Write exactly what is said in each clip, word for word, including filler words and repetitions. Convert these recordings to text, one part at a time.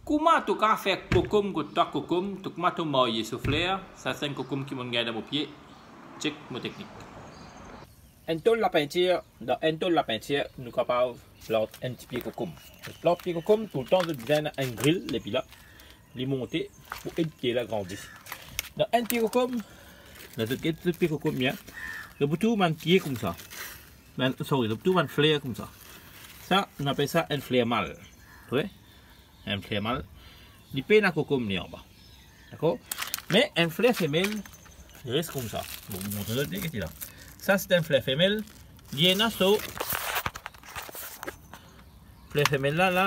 Kouma to kapav fer kokom kot twa kokom, to kouma to marye so fler, sa se enn kokom ki monn gagn dan mo pie. Chek mo teknik. Enn tol lapintir, dan enn tol lapintir, nou kapav plant enn ti pie kokom. Plant pie kokom, toultan zot bizin ena enn gril, depi la, li monte pou ed pie la grandi. Dan enn pie kokom, dan zot get zot pie kokom bien, zot pou trouv bann pie koumsa. Bann, sorry, zot pou trouv bann fler koumsa. Sa, nou apel sa enn fler mal. Wi? Enn fler mal. Li pena kokom li anba. Dakor? Me enn fler femel, li res koumsa. Bon, mo montre zot li, get li la. Sa, se enn fler femel. Li ena so fler femel la, la,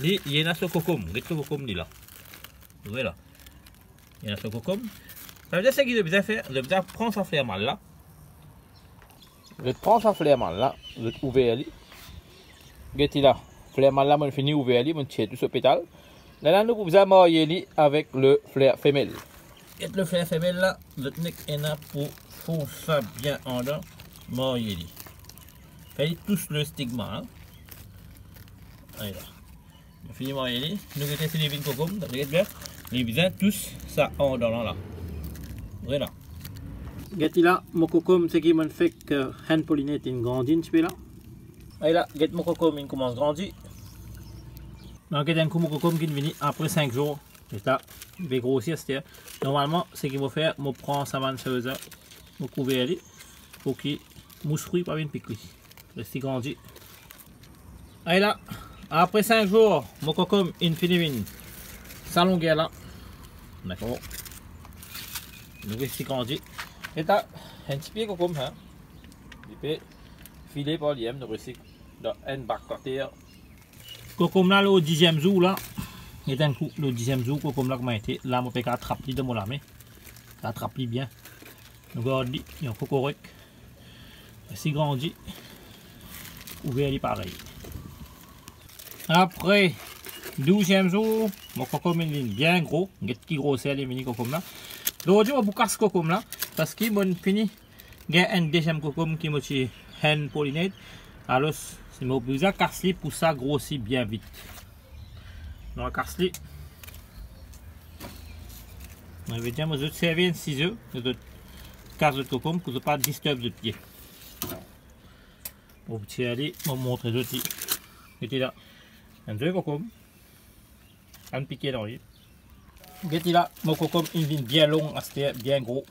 li, li ena so kokom. Get so kokom li la. Ou trouve la. Li ena so kokom. Savedir seki zot bizin fer, zot bizin pran sa fler mal la. Zot pran sa fler mal la, zot ouver li. Get li la. Fler mal la, monn fini ouver li, monn tir tou so petal. Lerla nou pou bizin marye li avek le fler femel. Get le fler femel la, zot nek ena pou fors sa bien andan, marye li. Fer li tous le stigma, hein. Ala. Nou fini marye li, nou gete si li vinn kokom, zot get bien. Li bizin tous sa andan la, la. Wi la. Get li la, mo kokom, seki monn fek, eh, hand pollinate, inn grandi enn tipe la. Ala, get mo kokom, inn koumans grandi. Nou get enn kou mo kokom ki'nn vini apre sink zour. Get la, li pe grosi aster. Normalman, seki mo fer, mo pran sa bann sez la, mo kouver li, pou ki mous fri pa vinn pik li. Les li grandi. Ala, apre sink zour, mo kokom inn fini vinn sa longer la. Dakor. Nou les li grandi. Eta, enn ti pie kokom, hein. Li pe file par li mem, nou les li dan enn bak ater. Kokom la, lor diziem zour la, get enn kou, lor diziem zour, kokom la kouma ete, la, mo pe kapav trap li dan mo lame. Kapav trap li bien. Nou gard li, li ankor korek. Les li grandi. Ouver li parey. Apre douziem zour, mo kokom inn vinn bien gro. Get ki groser li vini kokom la. Zordi mo pou kas kokom la, parski monn fini gagn enn deziem kokom ki mo ti hand pollinate. Alor, si mo bizin kas li pou sa grosi bien vit. Nou al kas li. Savedir, mo zot servi enn sizo, zot kas zot kokom, pou zot pa disturb zot pie. Mo tir li, mo montre zot li. Get li la. Enn zoli kokom. Ann pike dan li. Get li la, mo kokom inn vinn bien long aster, bien gro.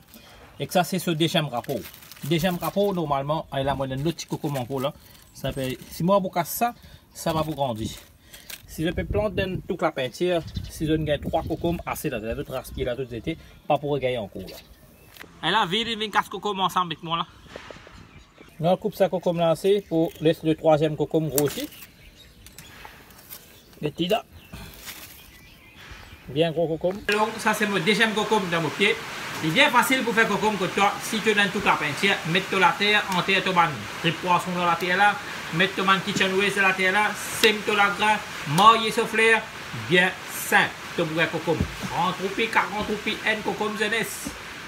Ek sa, se so deziem rapor. Deziem rapor, normalman, ala, mo ena enn lot ti kokom ankor la. Sa pe, si mo pa pou kas sa, sa pa pou grandi. Si zot pe plant dan tou lapintir, si zot gagn trwa kokom, ase la, zot ras pie la, zot zete, pa pou regagn ankor la. Ala, Vil inn vinn kas kokom ansam ek mwa la. Nou al koup sa kokom la ase pou les le trwaziem kokom grosi. Get li la. Bien gro kokom. Alor, sa se mo deziem kokom dan mo pie. Li bien fasil pou fer kokom kot twa. Si to ena enn tou lapintir, met to later, anter to bann trip pwason dan later la, met to bann kitchen waste dan later la, sem to lagrin, marye so fler, bien sinp. To pou gagn kokom trant roupi, karant roupi enn kokom, zenes.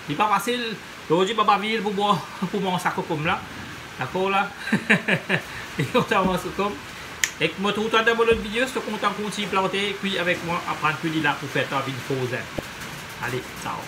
Li pa fasil. Zordi, baba Vil pou bwar, pou manz sa kokom la. Dakor la? Li kontan manz kokom. Ek mo trouv twa dan mo lot video, si to kontan kontign plante, kwi avek mwa, aprann kwi li la pou fer twa vinn for zenn. Ale, ciao.